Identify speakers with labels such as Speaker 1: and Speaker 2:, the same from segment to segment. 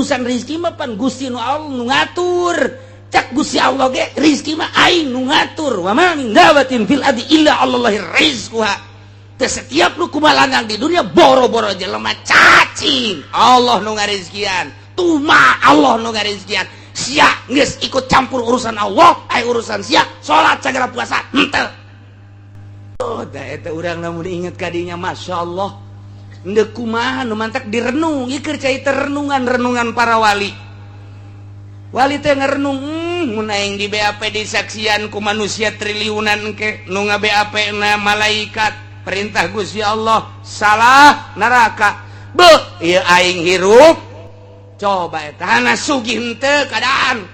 Speaker 1: Urusan rizki mah pan Gusti nu Allah nu ngatur. Cak Gusti Allah ge, rizki mah aing nu ngatur. Wa ma min dabatin fil ardi illa 'alallahi rizquha. Teu setiap nu kumalangang di dunia, boro-boro jelema, cacing Allah nu ngarizkian, tuma Allah nu ngarizkian. Sia geus ikut campur urusan Allah. Ay, urusan sia salat segala, puasa henteu. Oh, da eta urang lamun inget kadinya, Masya Allah. Ndek kumaha nu mantak direnung ieu, keur cai renungan, renungan para wali. Wali teh ngerenung, mun aing di BAP disaksian ku manusia triliunan ke nu nga-BAP na malaikat, perintah Gusti Allah, salah neraka. Beuh, ieu aing hirup, coba eta hana sugih henteu keadaan.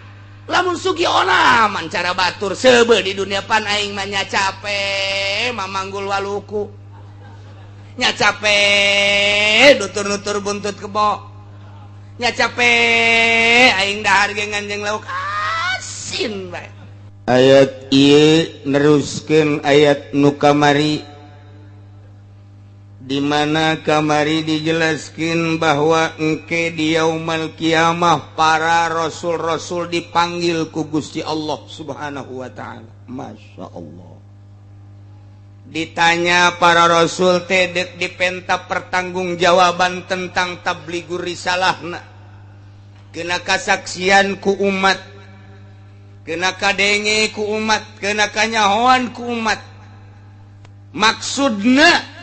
Speaker 1: Lamun sugih onaman cara batur seube di dunia, pan aing mah nya capek mamanggul waluku, nya capek nutur-nutur buntut kebo, nya capek aing dahar ge nganjeng lauk asin bae.
Speaker 2: Ayat ieu neruskeun ayat nu kamari, di mana kamari dijelaskan bahwa engke di yaumal kiamah para rasul-rasul dipanggil ku Gusti Allah Subhanahu wa Ta'ala. Masya Allah, ditanya para rasul teh, dek dipenta pertanggungjawaban tentang tabligur risalahna, kena kasaksian ku umat, kena kadenge ku umat, kena kanyahoan ku umat. Maksudna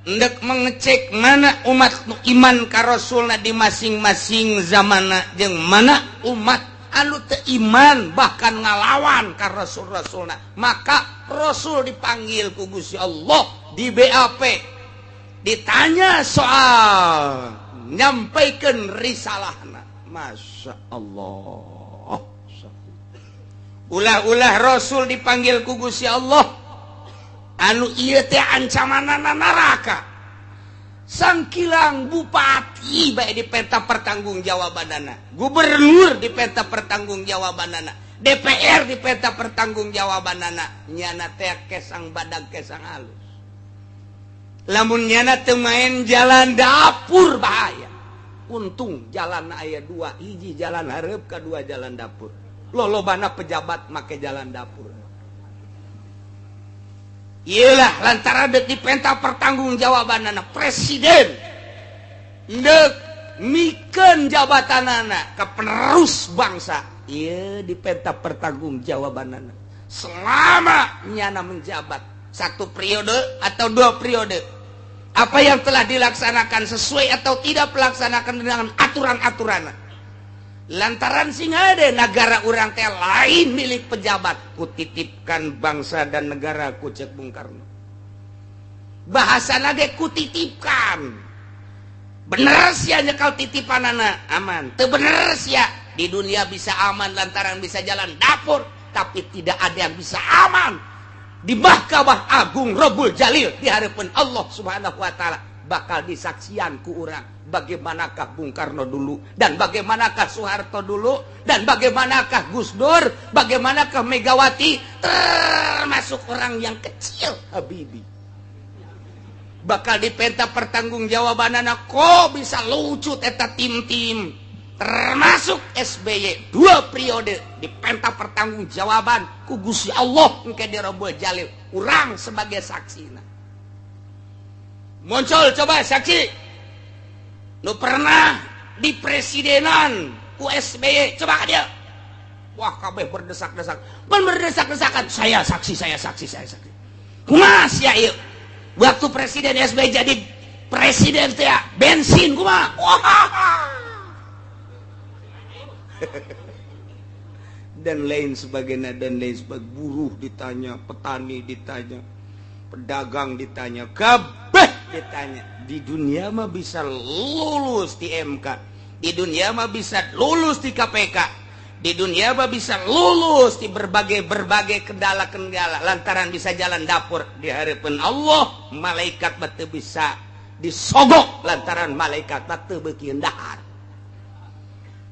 Speaker 2: ndek mengecek mana umat nu iman ka rasulna di masing-masing zamana jeung mana umat anu teu iman, bahkan ngalawan ka rasul-rasulna. Maka rasul dipanggil ku Gusti Allah di BAP, ditanya soal nyampaikan risalahna. Masya Allah, ulah-ulah rasul dipanggil ku Gusti Allah anu ieu teh ancamanana neraka. Sangkilang bupati bae dipenta pertanggungjawabanana, gubernur dipenta pertanggungjawabanana, DPR dipenta pertanggungjawabanana. Nyana teh kesang badag, kesang halus. Lamun nyana teu main jalan dapur, bahaya. Untung jalan aya dua, hiji jalan hareup, kedua jalan dapur. Lolobana pejabat make jalan dapur. Iyalah, lantaran dek dipenta pertanggungjawabanana, presiden dek mikeun jabatanana ke penerus bangsa. Iya, dipenta pertanggungjawabanana selama nyana menjabat satu periode atau dua periode, apa yang telah dilaksanakan sesuai atau tidak pelaksanakan dengan aturan-aturan. Lantaran sing ada negara urang teh lain milik pejabat. Kutitipkan bangsa dan negara ku, cek Bung Karno, bahasa lagi kutitipkan. Bener sia nyekal titipan anak, aman. Teu bener sia di dunia bisa aman lantaran bisa jalan dapur, tapi tidak ada yang bisa aman di Mahkamah Agung Robul Jalil di hadapan Allah Subhanahu wa Taala. Bakal disaksian ku urang bagaimanakah Bung Karno dulu dan bagaimanakah Soeharto dulu dan bagaimanakah Gus Dur, bagaimanakah Megawati, termasuk orang yang kecil Habibie bakal dipenta pertanggungjawaban anak. Kok bisa lucut eta tim-tim, termasuk SBY dua periode dipenta pertanggungjawaban ku Gusti Allah engke di Robul Jalil, urang sebagai saksi. Muncul coba saksi nu pernah di presidenan ku SBY, coba dia. Wah, kabeh berdesak-desak, pan berdesak-desakan, saya saksi, saya saksi, saya saksi. Kumaha sia ieu waktu Presiden SBY jadi presiden teh, bensin kumaha? Wah, dan lain sebagainya dan lain sebagainya. Buruh ditanya, petani ditanya, pedagang ditanya, kabeh ditanya. Di dunia mah bisa lulus di MK, di dunia mah bisa lulus di KPK, di dunia mah bisa lulus di berbagai berbagai kendala-kendala lantaran bisa jalan dapur. Di hadapan Allah malaikat batu bisa disogok lantaran malaikat batu beuki dahar.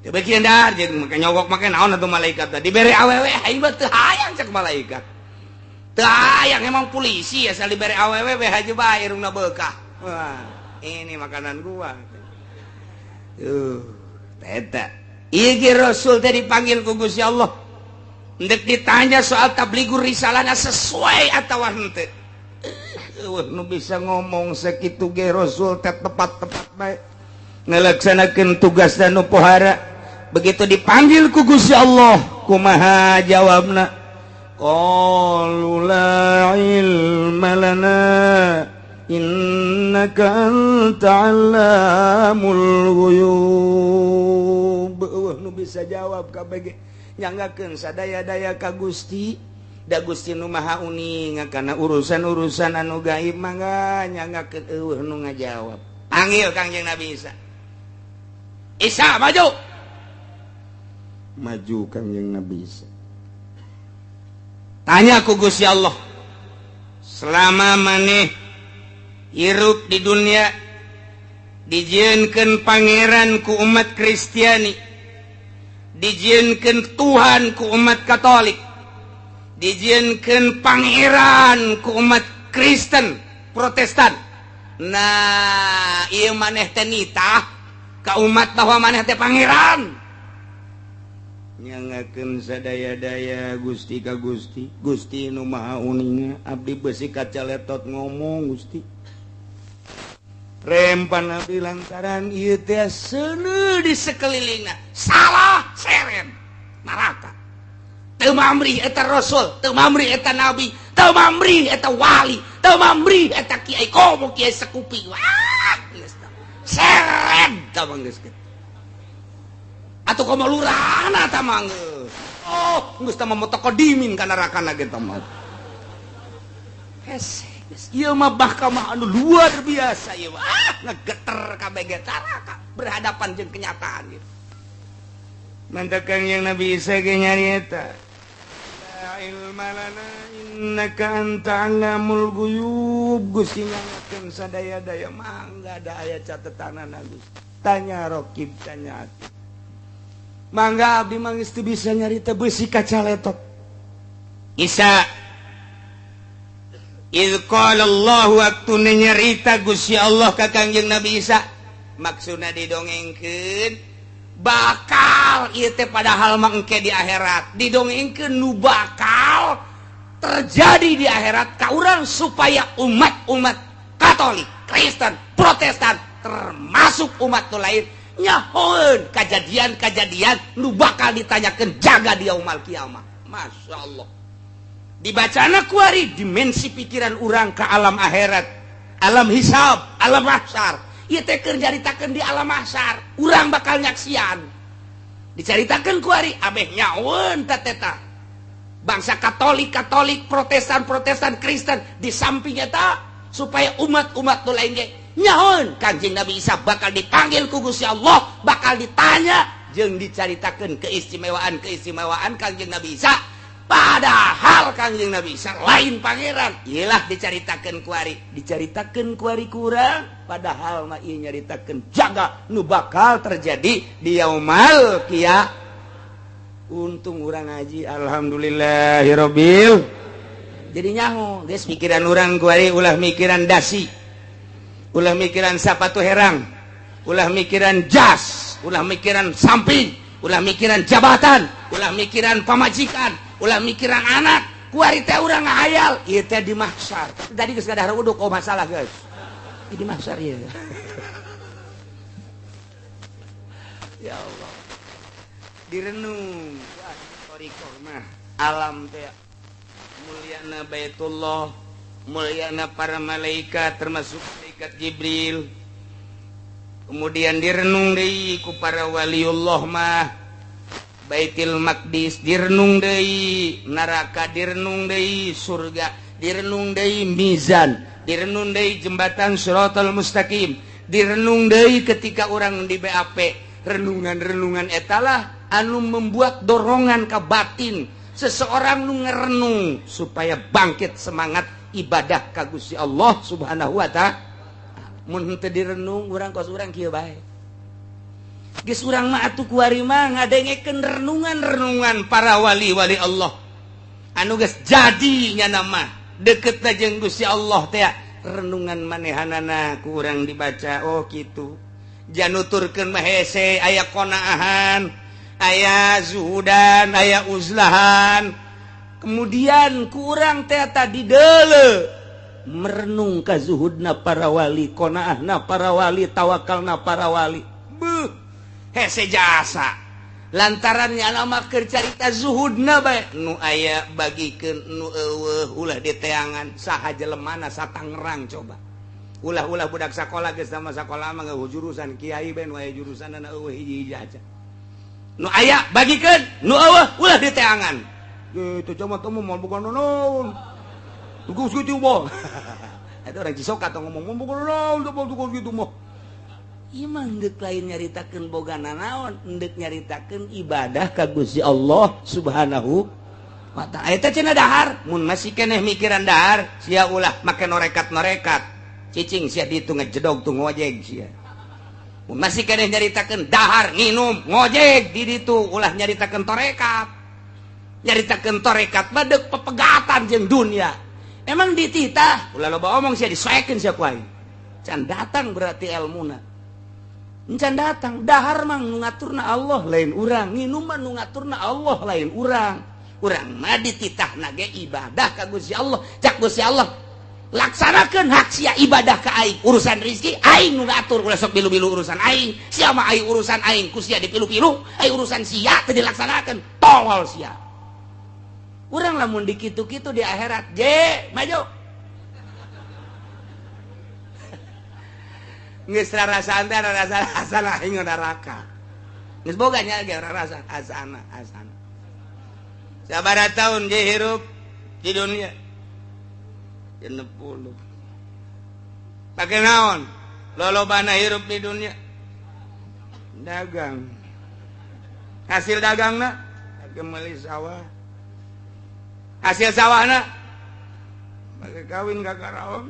Speaker 2: Teu beuki dahar jeung make nyogok, make naon atuh malaikat teh? Dibere awewe aing mah teu hayang, cek malaikat. Teu hayang, emang polisi asal dibere awewe we haja bae, irungna beukah. Wah, ini makanan gua. Tuh. Eta ieu Rasul teh dipanggil ku Gusti Allah ndek ditanya soal tabligur risalahna sesuai atawa henteu. Eueuh nu bisa ngomong sakitu ge Rasul teh tepat-tepat bae ngalaksanakeun tugas dan nu pohara. Begitu dipanggil ku Gusti Allah, kumaha jawabna? Qalu la ilma lana innaka anta allamul ghuyub. Eueuh nu bisa jawab kabeh nyanggakeun sadaya-daya ka Gusti, da Gusti nu Maha Uning kana urusan-urusan anu gaib, mangga nyanggakeun. Eueuh nu ngajawab. Panggil Kangjeng Nabi Isa. Isa maju. Maju Kangjeng Nabi Isa. Tanya ku Gusti Allah, selama maneh hirup di dunia dijieunkeun pangeran ku umat Kristiani, dijieunkeun Tuhan ku umat Katolik, dijieunkeun pangeran ku umat Kristen Protestan, nah ieu maneh teh nitah ka umat bahwa maneh teh pangeran? Nyangakeun sadaya-daya Gusti ka Gusti, Gusti nu Maha Uninga, abdi besi kacaletot ngomong Gusti. Rempan abdi lantaran ieu teh seuneu di sekelilingna salah seren neraka. Teu mamrih eta rasul, teu mamrih eta nabi, teu mamrih eta wali, teu mamrih eta kiai, komo kiai sekupi. Wah, geus seren tah mah geus kitu. Atuh komo lurahna tah mah geus. Oh, geus tah mah mutaqaddimin ka nerakana ge tah mah. Hese, geus ieu mah mahkamah anu luar biasa ieu mah. Ah, ngegeter kabeh ge caraka berhadapan jeung kenyataan ieu. Mantak Kangjeng Nabi Isa ge nyarieta. La ilma lana innaka anta allamul ghuyub. Gusti nyangakeun sadaya-daya mangga da aya catetanana Gusti. Tanya rokib, tanya ati. Mangga abdi mah geus teu bisa nyarita beusi kacaletot. Isa idz qala Allah waktu nyarita Gusti Allah ka Kangjeng Nabi Isa, maksudna didongengkeun bakal ieu teh padahal mah engke di akhirat, didongengkeun nu bakal terjadi di akhirat ka urang supaya umat-umat Katolik, Kristen, Protestan termasuk umat nu lain nyahoeun kejadian-kejadian nu bakal ditanyakeun jaga di yaumul kiamah. Masya Allah. Dibacana kuari dimensi pikiran urang ke alam akhirat, alam hisab, alam mahsyar. Ieu teh keur nyaritakeun di alam mahsyar, urang bakal nyaksian. Dicaritakeun kuari ameh nyahoeun ta teta. Bangsa Katolik, Katolik, Protestan, Protestan, Kristen di samping eta supaya umat-umat nu lain ge nyahoeun Kanjeng Nabi Isa bakal dipanggil ku Gusti Allah, bakal ditanya jeung dicaritakeun keistimewaan-keistimewaan Kanjeng Nabi Isa. Padahal Kanjeng Nabi Isa lain pangeran. Iyalah dicaritakeun kuari, dicaritakeun kuari kurang, padahal mah ieu nyaritakeun jaga nu bakal terjadi di yaumal qiyamah. Untung urang ngaji, alhamdulillahirabbil. Jadi nyaho geus pikiran urang kuari ulah mikiran dasi, ulah mikiran sapatu herang, ulah mikiran jas, ulah mikiran samping, ulah mikiran jabatan, ulah mikiran pamajikan, ulah mikiran anak. Kuari teh urang ngahayal ieu teh di mahsyar. Tadi geus ngadahar uduk, oh masalah guys. Di mahsyar ieu. Ya Allah. Direnung wah thariqah mah alam teh mulyana Baitullah, mulyana para malaikat termasuk malaikat Jibril. Kemudian direnung deui ku para waliullah mah Baitul Maqdis direnung deui, neraka direnung deui, surga direnung deui, mizan direnung deui, jembatan Shiratal Mustaqim direnung deui ketika orang di BAP. Renungan-renungan etalah anu membuat dorongan ke batin seseorang nu ngerenung supaya bangkit semangat ibadah ka Gusti Allah Subhanahu wa ta'ala. Mun henteu direnung urang kos urang kieu bae. Geus urang mah atuh kuari mah ngadengekeun renungan-renungan para wali-wali Allah anu geus jadi nyana mah deketna jeung Gusti Allah teh. Renungan manehanana ku urang dibaca, oh kitu. Januturkeun mah hese aya qonaahan, aya zuhudan, aya uzlahan. Kemudian kurang teh tadi deuleu merenung ka zuhudna para wali, qonaahna para wali, tawakalna para wali. Beuh, hese jasa. Lantaran nyana mah keur carita zuhudna bae nu aya bagikeun nu eueuh ulah diteangan saha jelemana satangerang coba. Ulah-ulah budak sakola geus sama sakola mah ngeueuh jurusan kiai bae nu aya jurusanna eueuh hiji-hiji aja. Nu aya bagikeun nu eueuh ulah diteangan. Gitu cuma temu mau bukan naon. Tugas gitu mah. Itu orang Cisoka atau ngomong mau bukan naon, tugas gitu mah. Ieu mah deuk lain nyaritakeun boga nanaon, deuk nyaritakeun ibadah ka Gusti Allah Subhanahu wa ta'ala. Eta cenah dahar, mun masih keneh mikiran dahar, sia ulah make norekat-norekat. Cicing sia ditu ngejedog tuh ngojek sia. Mun masih keneh nyaritakeun dahar nginum ngojek di ditu ulah nyaritakeun torekat. Nyaritakeun torekat mah deuk pepegatan jeung dunia. Emang dititah ulah loba omong sia disoekeun sia ku aing. Can datang berarti elmuna. Can datang dahar mah nu ngaturna Allah lain urang, nginum mah nu ngaturna Allah lain urang. Urang mah dititahna ge ibadah ka Gusti Allah. Cak Gusti Allah laksanakeun hak sia ibadah ka aing, urusan rezeki aing nu ngatur, ulah sok bilu-bilu urusan aing. Sia mah aing urusan aing ku sia dipilu-pilu, aing urusan sia teu dilaksanakeun, tolol sia. Urang lamun dikitu-kitu di akhirat, je maju. Geus rarasaan teh rarasaan asana aing neraka. Geus boga nya ge rarasaan asana asana. Sabaraha taun je hirup di dunia? 60. Pake naon? Lolobana hirup di dunia? Dagang. Hasil dagangna pake meuli sawah. Hasil sawahna pake kawin ka karaong.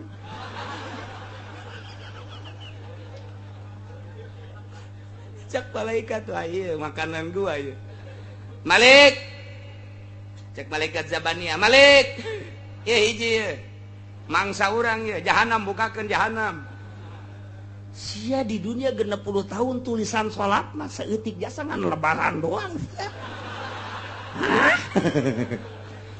Speaker 2: Cek malaikat wah ieu makanan gua ieu. Malik. Cek malaikat Zabania, Malik. Ieu hiji ieu. Mangsa urang ieu, jahanam bukakeun jahanam. Sia di dunia 60 tahun tulisan salat mah saeutik jasa ngan lebaran doang. Hah?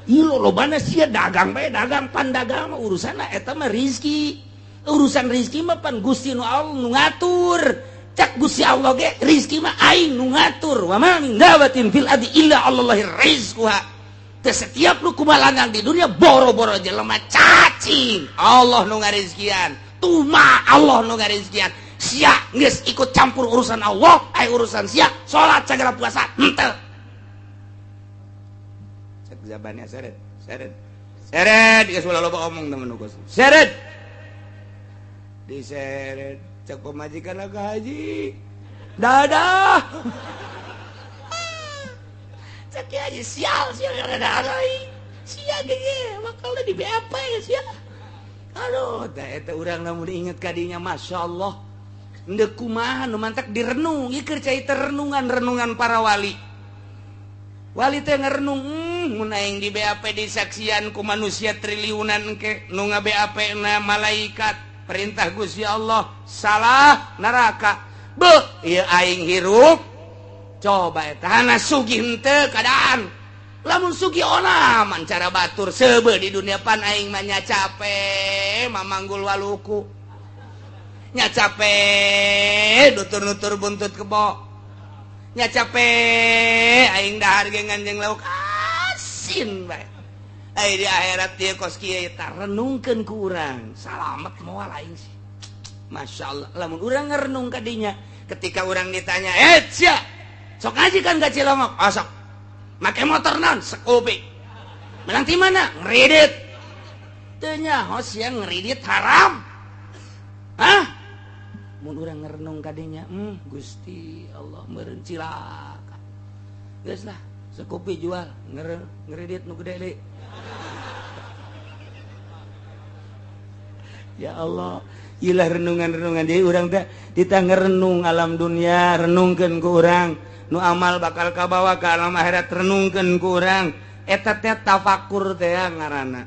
Speaker 2: Ieu lolobana sia dagang bae dagang pan dagang mah urusanna eta mah rizki. Urusan rizki mah pan Gusti nu Allah nu ngatur. Cak Gusti Allah ge rizki mah aing nu ngatur. Wa ma min dabatin fil ardi illa 'alallahi rizquha. Teu setiap nu kumalangang di dunia boro-boro jelema cacing Allah nu ngarizkian, tuma Allah nu ngarizkian. Sia geus ikut campur urusan Allah, ai urusan sia salat sagala puasa henteu. Cek zabannya seret, seret. Seret geus ulah loba omong temen nu seret. Diseret cek pemajikan lah haji dadah. Cek haji sial sial dadah sia ge bakal di BAP sia. Aduh teh eta urang lamun inget ka dinya masyaallah endek kumaha nu mantak direnung ieu keur cai renungan-renungan para wali. Wali teh ngerenung mun aing di BAP disaksian ku manusia triliunan engke nu nga-BAP na malaikat perintah Gusti Allah salah neraka. Beuh ieu aing hirup coba eta hana sugih henteu keadaan. Lamun sugih onaman cara batur seubeuh di dunia pan aing mah nya cape mamanggul waluku. Nya cape nutur-nutur buntut kebo. Nya cape aing dahar ge nganjeng lauk asin bae. Ai di akhirat ieu kos kieu eta renungkeun ku urang. Salamet moal aing sih. Masyaallah lamun urang ngerenung ka dinya ketika urang ditanya, "Eh sia, sok ngaji kan ka Cilongok?" "Oh, sok." "Make motor naon?" "Scoopy." "Menang ti mana?" "Ngredit." Teu nyaho sia ngredit haram. Hah? Mun urang ngerenung ka dinya, Gusti Allah meureun cilaka. Geus lah, Scoopy jual, ngredit nu gede deui. Ya Allah, ilah renungan-renungan jadi urang teh ditah ngerenung alam dunia, renungkeun ku urang nu amal bakal kabawa ka alam akhirat, renungkeun ku urang eta teh tafakur teh ngaranna.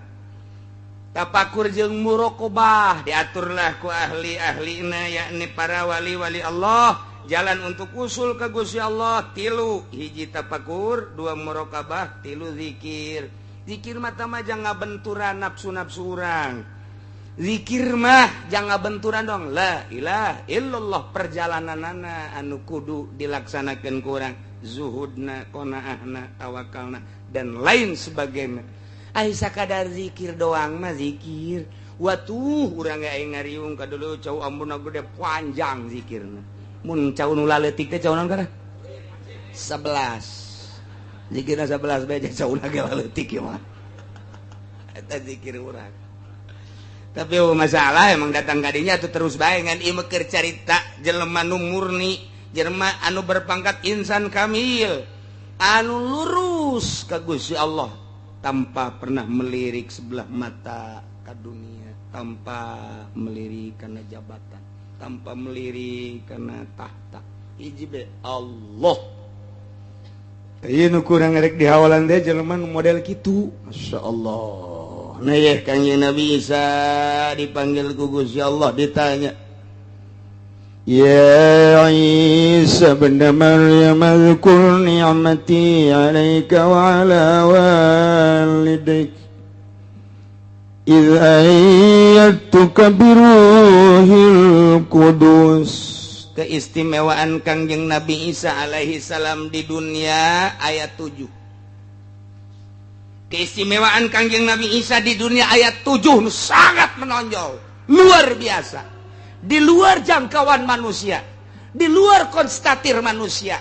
Speaker 2: Tapakur jeung muraqabah diaturlah ku ahli-ahlina, yakni para wali-wali Allah. Jalan untuk usul ke Gusti Allah tilu: hiji tapakur, dua muraqabah, tilu zikir. Zikir mata mah jangan benturan nafsu-nafsu urang. Zikir mah jangan benturan dong la ilaha illallah. Perjalananana anu kudu dilaksanakan kurang zuhudna, qonaahna, tawakalna, dan lain sebagainya. Ai sakadar zikir doang mah, zikir watuh urang ge aing ngariung ka dulu cau ambuna gede panjang zikirna. Mun cau nu laletik teh cau naon kana 11 zikirna, 11 bae cau ge laletik ieu mah. Eta zikir urang. Tapi oh, masalah emang datang kadinya tuh terus bae ngan ieu mah keur carita jelema nu murni, jelema anu berpangkat insan kamil, anu lurus ka Gusti Allah tanpa pernah melirik sebelah mata ke dunia, tanpa melirik karena jabatan, tanpa melirik karena tahta. Hiji be Allah. Ieu nu kurang rek dihawalan teh jelema nu model kitu. Masya Allah. Nah ya, Kangjeng Nabi Isa dipanggil ku Gusti Allah, ditanya, "Ya Isa bin Maryam, اذكر نعمتي عليك وعلى والديك إذ أيدتك بروح القدس." Keistimewaan Kangjeng Nabi Isa alaihi salam di dunia ayat 7. Keistimewaan Kangjeng Nabi Isa di dunia ayat 7 sangat menonjol, luar biasa, di luar jangkauan manusia, di luar konstatir manusia.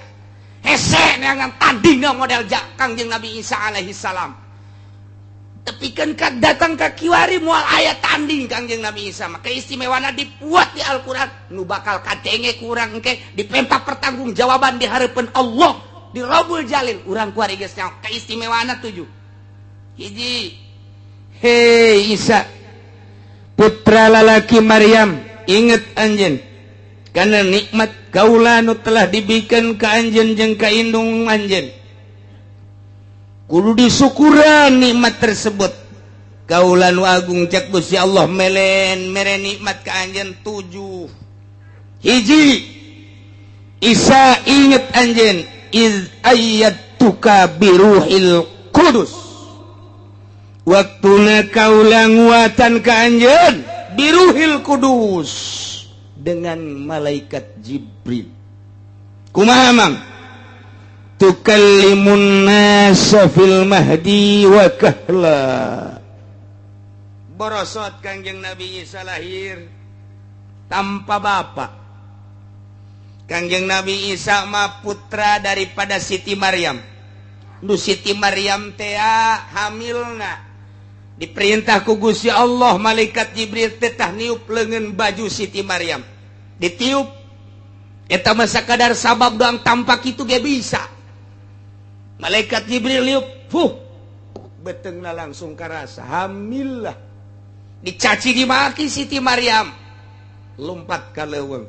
Speaker 2: Hese neangan tandingna model Kangjeng Nabi Isa alaihi salam. Tapi kan datang ke kiwari moal aya tanding Kangjeng Nabi Isa mah. Keistimewaan dibuat di Al-Qur'an nu bakal kadenge kurang ke dipenta pertanggungjawaban di hadapan Allah di Robul Jalil. Urang kuari geus nyaho keistimewaan tujuh. Hiji, hei Isa, putra lalaki Maryam, inget anjeun karena nikmat kaula nu telah diberikan ke anjeun jeung ka indung anjeun. Kudu disyukuran nikmat tersebut. Kaula nu agung, cek Gusti Allah, melen mere nikmat ka anjeun tujuh. Hiji, Isa, inget anjeun, إذ أيدتك بروح القدس, waktuna kaula nguatan ka anjeun بروح القدس dengan malaikat Jibril. Kumaha, Mang? تكلم الناس في المهد وكهلا. Borosot Kangjeng Nabi Isa lahir tanpa bapak. Kangjeng Nabi Isa mah putra daripada Siti Maryam. Nu Siti Maryam teh hamilna diperintah ku Gusti Allah, malaikat Jibril tetah niup lengan baju Siti Maryam, ditiup. Eta mah sakadar sabab doang, tampak itu ge bisa. Malaikat Jibril niup, fuh, betengna langsung karasa hamil lah. Dicaci dimaki Siti Maryam, lompat ka leuweung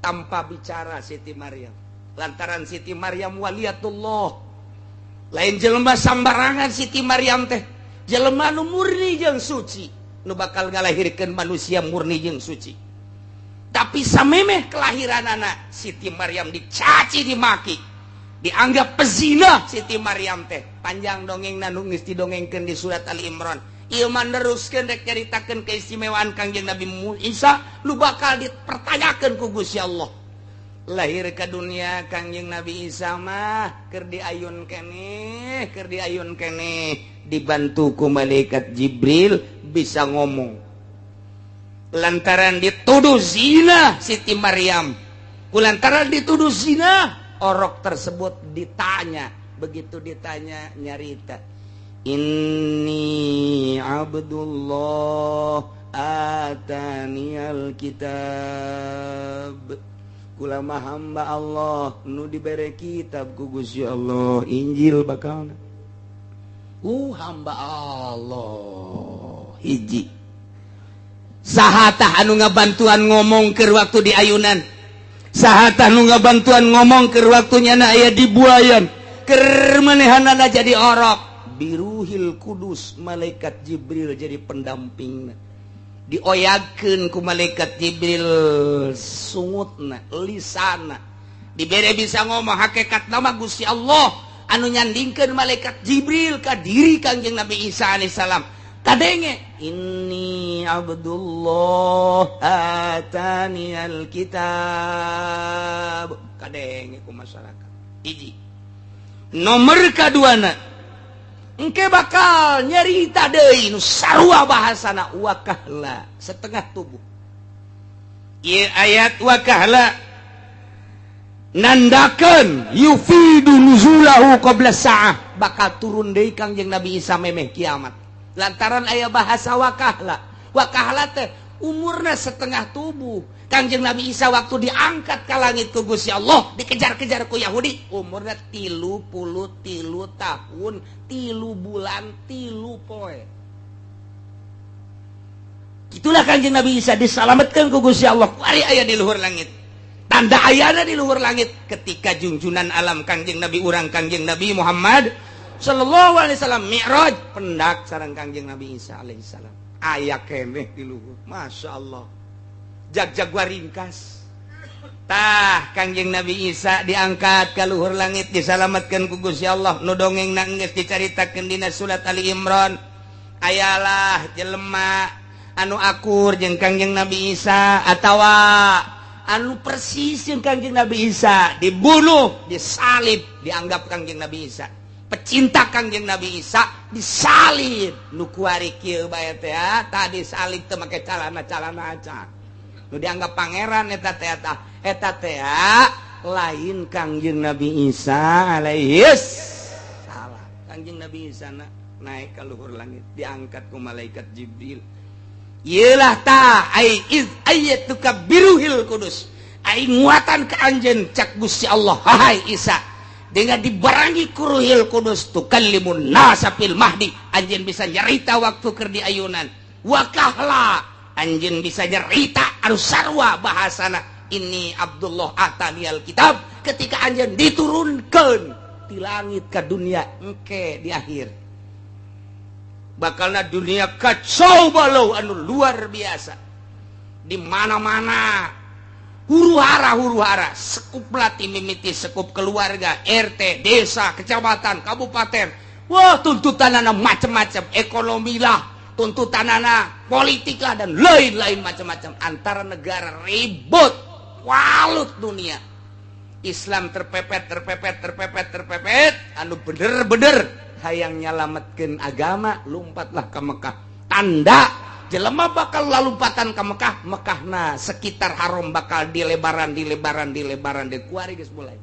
Speaker 2: tanpa bicara Siti Maryam, lantaran Siti Maryam waliyatullah, lain jelema sambarangan. Siti Maryam teh jelema nu murni jeung suci, nu bakal ngalahirkeun manusia murni jeung suci. Tapi samemeh kelahiran anak, Siti Maryam dicaci dimaki, dianggap pezina Siti Maryam teh. Panjang dongeng nu geus didongengkeun di surat Ali Imran. Ieu mah neruskeun rek nyaritakeun keistimewaan Kangjeng Nabi Isa lu bakal dipertanyakeun ku Gusti Allah. Lahir ke dunia Kangjeng Nabi Isa mah keur diayun keneh, keur diayun keneh, dibantu ku malaikat Jibril, bisa ngomong. Lantaran dituduh zina Siti Maryam, kulantaran dituduh zina, orok tersebut ditanya. Begitu ditanya nyarita, "إني عبد الله آتاني الكتاب." Kula mah hamba Allah nu dibere kitab ku Gusti Allah, Injil bakal. Hamba Allah. Hiji, saha tah anu ngabantuan ngomong ke waktu di ayunan? Saha tah nu ngabantuan ngomong ke waktunya na aya di buayan, keur manehanana jadi orok? Biruhil Kudus, malaikat Jibril jadi pendamping. Dioyagkeun ku malaikat Jibril sungutna, lisana dibere bisa ngomong. Hakikat nama Gusti Allah anu nyandingkeun malaikat Jibril ka diri Kangjeng Nabi Isa alaihissalam. Kadenge, "Inni Abdullah, atani alkitab." Kadenge ku masyarakat. Hiji nomor kaduana, engke bakal nyerita deui nu sarua bahasana, wakahla, setengah tubuh. Ieu ayat wakahla nandakeun yufidu nuzulahu qabla sa'ah, bakal turun deui Kangjeng Nabi Isa memeh kiamat, lantaran aya bahasa wakahla. Wakahla teh umurna setengah tubuh. Kangjeng Nabi Isa waktu diangkat ke langit ku Gusti Allah, dikejar-kejar ku Yahudi, umurna 33 tahun 3 bulan 3 poe. Itulah Kangjeng Nabi Isa diselamatkan ku Gusti Allah. Kuari aya di luhur langit. Tanda ayana di luhur langit ketika junjunan alam, Kangjeng Nabi urang, Kangjeng Nabi Muhammad Sallallahu Alaihi Wasallam Mi'raj, pendak sareng Kangjeng Nabi Isa alaihissalam, aya keneh di luhur. Masya Allah, jag-jag ringkas. Tah, Kangjeng Nabi Isa diangkat ke luhur langit, disalamatkan ku Gusti Allah. Nu dongeng nangis dicaritakeun dina surat Ali Imran. Ayalah jelema anu akur jeung Kangjeng Nabi Isa atawa anu persis jeung Kangjeng Nabi Isa dibunuh, disalib. Dianggap Kangjeng Nabi Isa, pecinta Kangjeng Nabi Isa disalib. Nu kuari kieu bae teh tadi salib teu make calana-calana acan. Nu dianggap pangeran eta teh, eta teh lain Kangjeng Nabi Isa alaihi salam. Kangjeng Nabi Isa na, naik ke luhur langit, diangkat ku malaikat Jibril. Iyalah ta ai iz ayyatuka biruhil kudus, ai nguatan ke anjeun, cak Gusti Allah, "Hai Isa, dengan dibarengi ku Ruhil Kudus, tukallimun nasa fil mahdi," anjeun bisa nyerita waktu keur di ayunan. Wakahla, anjeun bisa nyerita anu sarua bahasana, "Ini Abdullah, atanial kitab," ketika anjeun diturunkan di langit ke dunia. Engke di akhir bakalna dunia kacau balau anu luar biasa, di mana-mana huru hara, huru hara. Sekup latih mimiti sekup keluarga, RT, desa, kecamatan, kabupaten. Wah, tuntutan anak macam-macam, ekonomi lah, tuntutan anak politik lah, dan lain-lain macam-macam. Antara negara ribut, walut dunia Islam terpepet, terpepet, terpepet, terpepet. Anu bener-bener hayang nyalametkeun agama, lompatlah ke Mekah. Tanda jelema bakal lalumpatan ke Mekah, Mekah nah sekitar haram bakal dilebaran, dilebaran, dilebaran, dikuari geus mulai.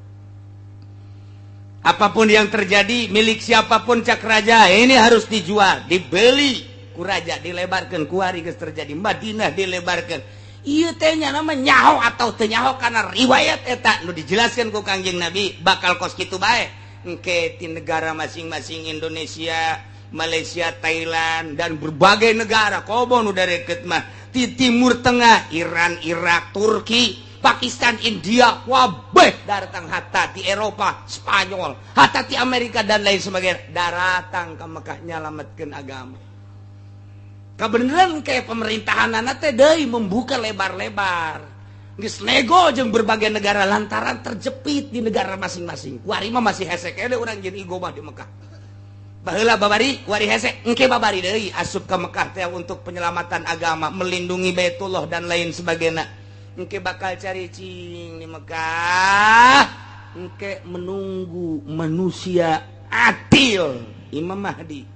Speaker 2: Apapun yang terjadi, milik siapapun, cak raja, ini harus dijual, dibeli ku raja, dilebarkan. Kuari geus terjadi Madinah dilebarkan. Ieu teh nya nama nyaho atau teu nyaho, karena riwayat eta nu dijelaskan ku Kangjeng Nabi bakal kos kitu bae. Engke di negara masing-masing, Indonesia, Malaysia, Thailand, dan berbagai negara, komo nu deket mah di Timur Tengah, Iran, Irak, Turki, Pakistan, India, wabeh datang, hatta di Eropa, Spanyol, hatta di Amerika dan lain sebagainya, datang ke Mekah nyalametkeun agama. Kebenaran kayak pemerintahan anak teh deui membuka lebar-lebar. Geus nego jeung berbagai negara lantaran terjepit di negara masing-masing. Kuari mah masih hese keneh urang jeung iqomah di Mekah. Baheula babari, kuari hese, engke babari deui asup ke Mekah teh untuk penyelamatan agama, melindungi Baitullah dan lain sebagainya. Engke bakal cari cing di Mekah. Engke menunggu manusia adil, Imam Mahdi.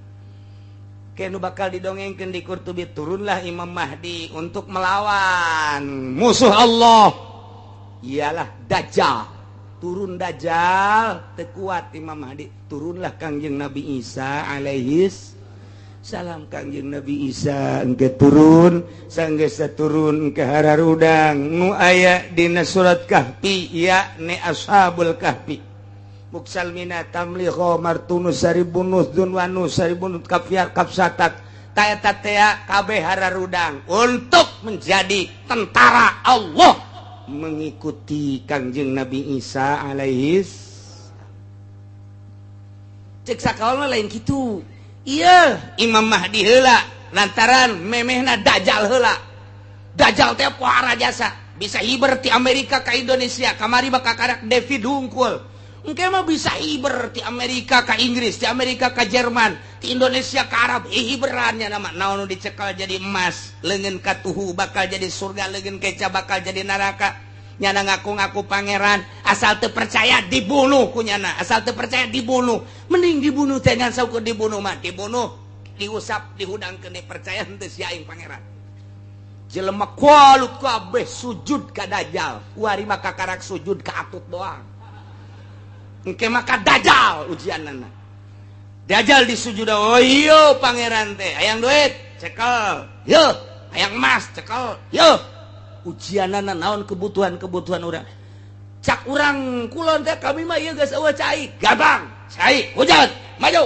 Speaker 2: Kenu bakal didongengkan di Qurtubi, turunlah Imam Mahdi untuk melawan musuh Allah, ialah Dajjal. Turun Dajjal, tekuat Imam Mahdi, turunlah Kangjeng Nabi Isa alaihis salam. Kangjeng Nabi Isa engke turun, sanggeus turun ke hararudang nu aya dina surat Kahfi, ya ne Ashabul Kahfi, Muksalmina, Tamliho, Martunus, Saribunus, Dunwanus, Saribunus, Kafiar, Kapsatak, Taeta tea, kabeh hararudang untuk menjadi tentara Allah mengikuti Kangjeng Nabi Isa alaihis. Cek sakaol lain kitu. Iya, Imam Mahdi heula lantaran memehna Dajjal heula. Dajjal teh pohara jasa, bisa hiber ti Amerika ka Indonesia, kamari bakal karak David hungkul. Engke mah bisa hiber ti Amerika ka Inggris, ti Amerika ka Jerman, ti Indonesia ka Arab, hiberannya nama naon nu dicekal jadi emas, leungeun katuhu bakal jadi surga, leungeun keca bakal jadi neraka. Nyana ngaku-ngaku pangeran, asal teu percaya dibunuh ku nyana, asal teu percaya dibunuh. Mending dibunuh teh ngan saukur dibunuh mah, dibunuh, diusap, dihudangkeun, percaya henteu si aing pangeran. Jelema kualut kabeh sujud ka Dajjal, kuari mah kakarak sujud ka atut doang. Engke mah ka Dajjal ujianana. Dajjal disujud, oh iya pangeran teh, hayang duit, cekel. Yo, hayang emas, cekel. Yo. Ujianana naon kebutuhan-kebutuhan urang. Cak urang kulon teh kami mah ieu geus eueuh cai, gampang. Cai, hujan, maju.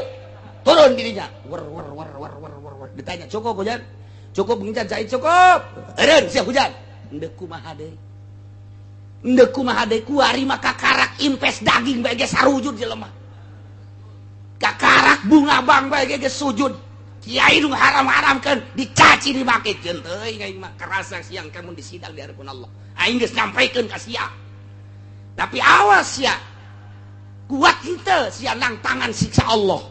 Speaker 2: Turun dirinya. Wer wer wer wer wer wer wer. Ditanya, "Cukup hujan?" "Cukup hujan, cai cukup." Eureun sia hujan. Endek kumaha deui? Endek kumaha deui kuari mah kakarak impes daging bae ge sarujud jelema. Kakarak bunga bang bae ge sujud. Kiai nu haram-haramkeun dicaci dimaki jeung teuing aing mah kerasa siang kamu disidang di hadapan Allah. Aing geus nyampaikeun ka sia. Tapi awas sia. Kuat henteu sia nang tangan siksa Allah.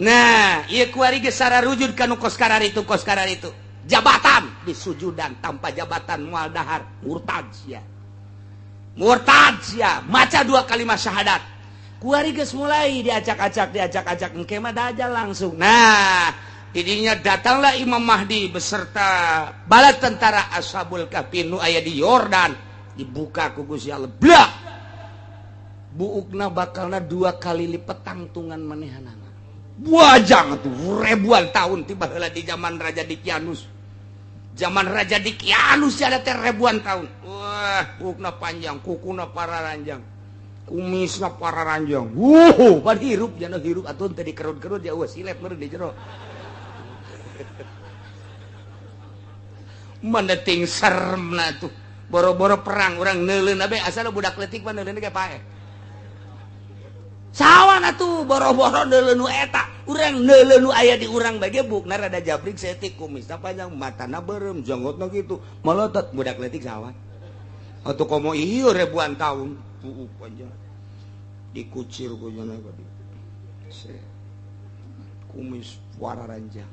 Speaker 2: Nah, ieu kuari geus sararujud ka nu kos kararitu kos kararitu. Jabatan disujudan, tanpa jabatan moal dahar, murtad sia. Murtad sia, maca dua kalimat syahadat. Kuari geus mulai diacak-acak, diacak-acak, engke mah Dajjal langsung. Nah, didinya datanglah Imam Mahdi beserta bala tentara Ashabul Kahfi nu aya di Yordan, dibuka ku Gusti Allah. Blak. Buukna bakalna dua kali lipat tangtungan manehanana. Buajang tuh ribuan tahun tiba heula di zaman Raja Dikianus. Zaman Raja Dikianus ada teh ribuan tahun. Wah, buukna panjang, kukuna pararanjang, kumisna pararanjang. Wuh, pan hirup jana hirup atuh teh dikerut-kerut ya eueuh silet meureun di jero. Mana ting seremna tuh. Boro-boro perang urang neuleun abe asal budak leutik mah neuleun ge paeh. Sawan atuh boro-boro neuleun nu eta, urang neuleun nu aya di urang bae ge bukna rada jabrik saeutik, kumisna panjang, matana beureum, janggotna kitu, molotot budak leutik sawan. Atuh komo ieu ribuan tahun, buuk panjang. Dikucir ku jana tadi. Kumis wararanjang,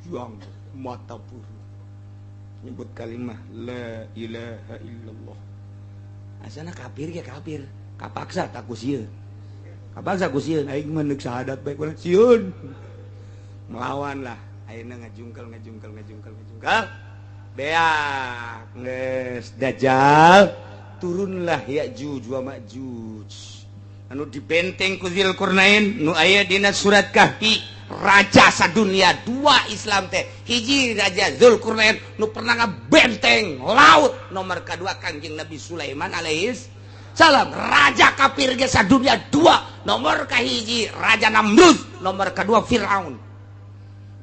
Speaker 2: janggot, mata buru. Nyebut kalimah la ilaha illallah. Asana kafir ge kafir, kapaksa tak ku sieun. Kapaksa ku sieun aing mah neuk syahadat bae ku sieun. Melawan lah, ayeuna ngajungkel ngajungkel ngajungkel ngajungkel. Beak geus Dajjal turunlah Ya'juj wa Ma'juj. Anu dibenteng ku Dzulqarnain nu aya dina surat Kahfi, raja sadunia dua Islam teh. Hiji Raja Dzulqarnain nu pernah ngabenteng laut, nomor kedua Kangjeng Nabi Sulaiman alaihis salam. Raja kafir ge sadunia dua, nomor kahiji Raja Namrud, nomor kedua Firaun.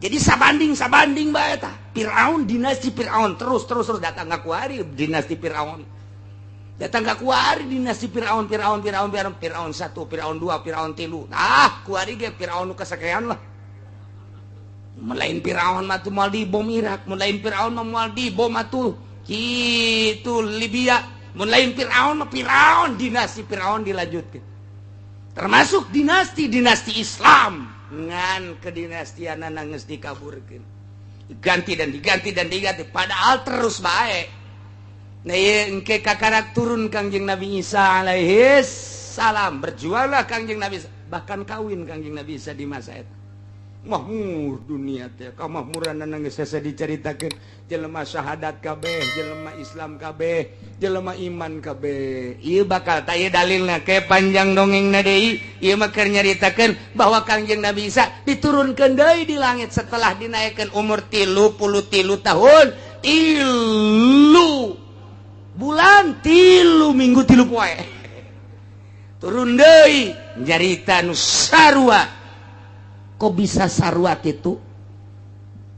Speaker 2: Jadi sabanding sabanding bae tah. Firaun, dinasti Firaun terus terus terus datang ka kuari dinasti Firaun. Datang ka kuari dinasti Firaun Firaun Firaun Firaun Firaun 1, Firaun 2, Firaun 3. Ah, kuari ge Firaun nu kasakean lah. Mun lain Firaun mah tuh moal dibom Irak, mun lain Firaun mah moal dibom atuh kitu Libya, mun lain Firaun mah Firaun, dinasti Firaun dilanjutkeun. Termasuk dinasti-dinasti Islam ngan kedinastianana geus dikaburkeun. Diganti dan diganti dan diganti padahal terus bae. Nah, ieu engke kakarak turun Kangjeng Nabi Isa alaihi salam, berjuanglah Kangjeng Nabi Isa, bahkan kawin Kangjeng Nabi Isa di masa eta. Mahmur dunia teh, kamahmuranana geus hese dicaritakeun, jelema syahadat kabeh, jelema Islam kabeh, jelema iman kabeh. Ieu bakal tah ieu dalilna ke panjang dongengna deui, ieu mah keur nyaritakeun bahwa Kangjeng Nabi Isa diturunkeun deui di langit setelah dinaikkeun umur 33 tahun, 3 bulan, 3 minggu, 3 poe. Turun deui nyarita nu sarua. Kok bisa sarua kitu?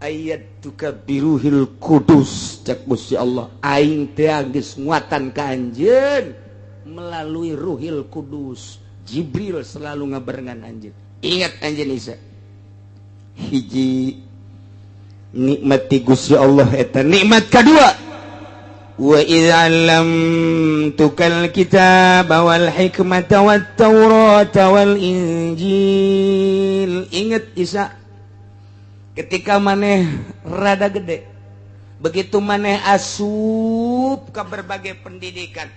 Speaker 2: Ayyadtuka biruhil kudus, cek Gusti Allah, aing teh geus nguatan ka anjeun melalui Ruhil Kudus. Jibril selalu ngabarengan anjeun. Ingat anjeun Isa, hiji nikmat ti Gusti Allah eta. Nikmat kedua, wa idz 'allamtukal kitaba wal hikmata wat taurata wal injil. Ingat Isa, ketika maneh rada gede, begitu maneh asup ke berbagai pendidikan,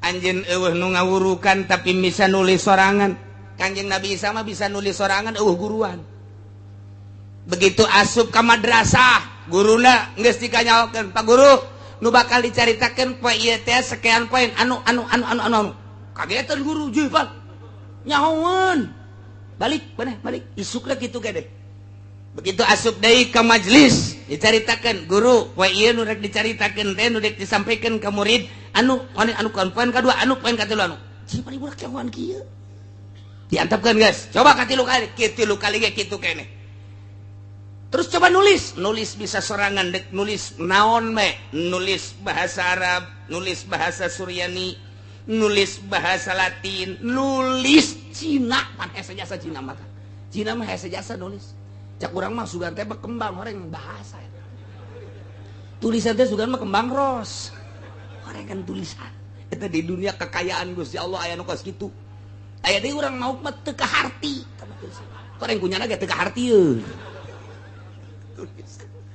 Speaker 2: anjeun euweuh nu ngawurukan tapi bisa nulis sorangan. Kanjeng Nabi Isa mah bisa nulis sorangan, euweuh guruan. Begitu asup ke madrasah, guruna geus dikanyahokeun, "Pak Guru, nu bakal dicaritakeun poe ieu teh sekian poin anu anu anu anu anu anu." Kagetan guru, "Juh, Pak, nyahoeun." Balik maneh, balik isukna kitu gede. Begitu asup deui ke majelis, dicaritakeun, "Guru, poe ieu nu rek dicaritakeun teh, nu rek disampaikan ke murid anu anu anu poin kadua, anu poin katilu anu." Cing budak nyahoan kieu. Diantepkeun, guys, coba katilu kali, katilu kali ge kitu keneh. Terus coba nulis, nulis bisa sorangan, dek nulis naon me, nulis bahasa Arab, nulis bahasa Suryani, nulis bahasa Latin, nulis Cina pan hese jasa Cina mah. Cina mah hese jasa nulis. Cak urang mah sugan teh berkembang orang bahasa. Tulisan teh sugan mah kembang ros. Orang kan tulisan. Eta di dunia kekayaan Gusti Allah aya nu kos kitu. Aya deui urang mau mah teu kaharti. Orang kunyana ge teu kaharti.